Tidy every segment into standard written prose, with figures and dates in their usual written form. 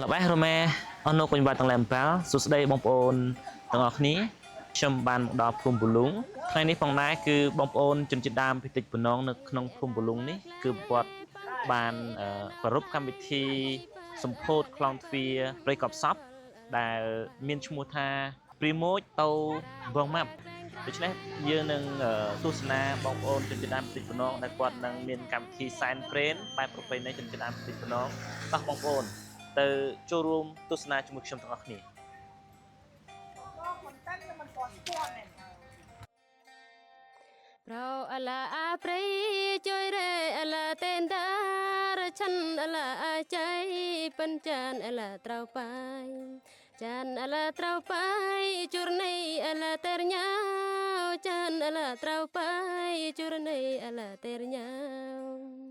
ល្បេះរមែអនុកញ្វាត់ទាំងឡែ7សួស្តីបងប្អូនទាំងអស់គ្នាខ្ញុំបានមកដល់ភូមិពូលុងថ្ងៃនេះផងដែរគឺបងប្អូនជនជាតិដើមភាគតិចប៉ុណ្ណងនៅក្នុងភូមិពូលុងនេះគឺគាត់បានអឺប្រារព្ធកម្មវិធីសម្ពោធខ្លងទ្វារព្រៃកប់សពដែលមានឈ្មោះថាព្រីម៉ូចតូបងម៉ាប់ដូច្នេះយើងនឹងអឺទស្សនាបងប្អូនជនជាតិដើមភាគតិចប៉ុណ្ណងដែលគាត់នឹងមានកម្មវិធីសែនព្រេនបែបប្រពៃណីជនជាតិដើមភាគតិចប៉ុណ្ណងតោះបងប្អូន ទៅចូលរួមទស្សនាជាមួយខ្ញុំទាំងអស់គ្នា។ ប្រោអឡាអាព្រៃជួយរេអឡាតេនតារឆិនអឡាអាចៃពិនចានអឡាត្រូវបាយចានអឡាត្រូវបាយជួរនៃអឡាតេរញ៉ាវចានអឡាត្រូវបាយជួរនៃអឡាតេរញ៉ាវ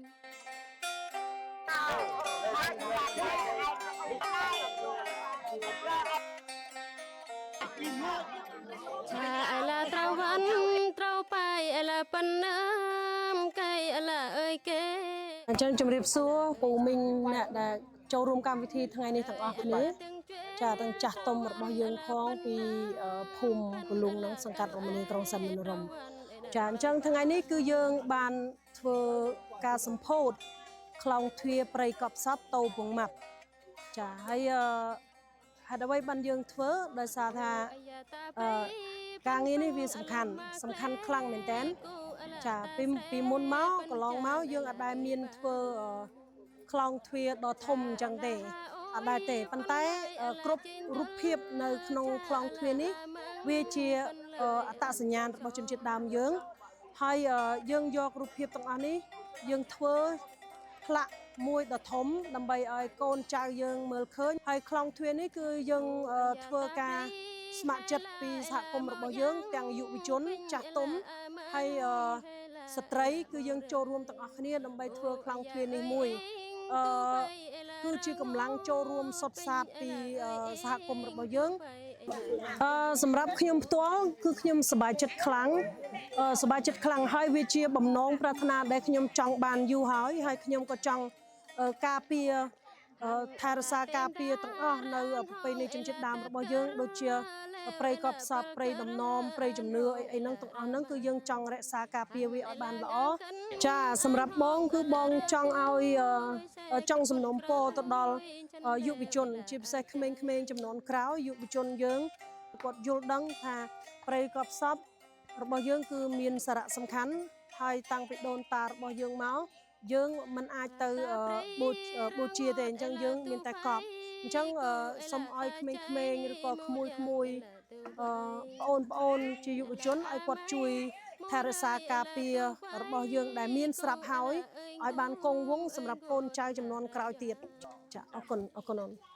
ឆាអឡាត្រូវវ៉ាន់ត្រូវបាយអឡាប៉ុណ្ណាមកៃអឡាអើយគេ អញ្ចឹងជម្រាបសួរពូមីងអ្នកដែលចូលរួមកម្មវិធីថ្ងៃនេះទាំងអស់គ្នាចាទាំងចាស់ទុំរបស់យើងផងពីអឺភូមិពលុងនឹងសង្កាត់រមនីក្រុងសែនមនោរមចាអញ្ចឹងថ្ងៃនេះគឺយើងបានធ្វើការសម្ពោធខ្លងទ្វារព្រៃកប់សពតូពងម៉ាប់ចាហើយអឺហេតុអ្វីបានយើងធ្វើដោយសារថាអឺការងារនេះវាសំខាន់សំខាន់ខ្លាំងមែនតើ ចាពីពីមុនមកកន្លងមកយើងអត់ដែលមានធ្វើអឺខ្លងទ្វារដ៏ធំអញ្ចឹងទេអត់ដែលទេប៉ុន្តែអឺគ្រប់រូបភាពនៅក្នុងខ្លងទ្វារនេះវាជាអឺអត្តសញ្ញាណរបស់ជនជាតិដើមយើងហើយអឺយើងយករូបភាពទាំងអស់នេះយើងធ្វើផ្លាកមួយដ៏ធំដើម្បីឲ្យកូនចៅយើងមើលឃើញហើយខ្លងទ្វារនេះគឺយើងអឺធ្វើការស្ម័គ្រចិត្តពីសហគមន៍របស់យើងទាំងយុវជនចាស់ទុំហើយអឺស្ត្រីគឺយើងចូលរួមទាំងអស់គ្នាដើម្បីធ្វើខ្លងទ្វារនេះមួយអឺគឺជាកម្លាំងចូលរួមសុទ្ធសាធពីអឺសហគមន៍របស់យើងអឺសម្រាប់ខ្ញុំផ្ទាល់គឺខ្ញុំសប្បាយចិត្តខ្លាំងអឺសប្បាយចិត្តខ្លាំងហើយវាជាបំណងប្រាថ្នាដែលខ្ញុំចង់បានយូរហើយហើយខ្ញុំក៏ចង់អឺការពារអឺថែរក្សាការពារទាំងអស់នៅប្រពៃណីជនជាតិដើមរបស់យើងដូចជាព្រៃកប់សពព្រៃដំណំព្រៃជំនឿអីអីហ្នឹងទាំងអស់ហ្នឹងគឺយើងចង់រក្សាការពារវាឲ្យបានល្អចាសម្រាប់បងគឺបងចង់ឲ្យអឺចង់សំណូមពរទៅដល់យុវជន ជាពិសេសក្មេងៗចំនួនក្រោយយុវជនយើងគាត់យល់ដឹងថាព្រៃកប់សពរបស់យើងគឺមានសារៈសំខាន់ហើយតាំងពីដូនតារបស់យើងមកយើងមិនអាចទៅអឺបូបូជាទេអញ្ចឹងយើងមានតែកប់អញ្ចឹងអឺសូមឲ្យក្មេងៗឬក៏ក្មួយក្មួយអឺប្អូនប្អូនជាយុវជនឲ្យគាត់ជួយថែរក្សាការពាររបស់យើងដែលមានស្រាប់ហើយឲ្យបានគង់វង្សសម្រាប់កូនចៅចំនួនក្រោយទៀតចាអរគុណអរគុណអូន។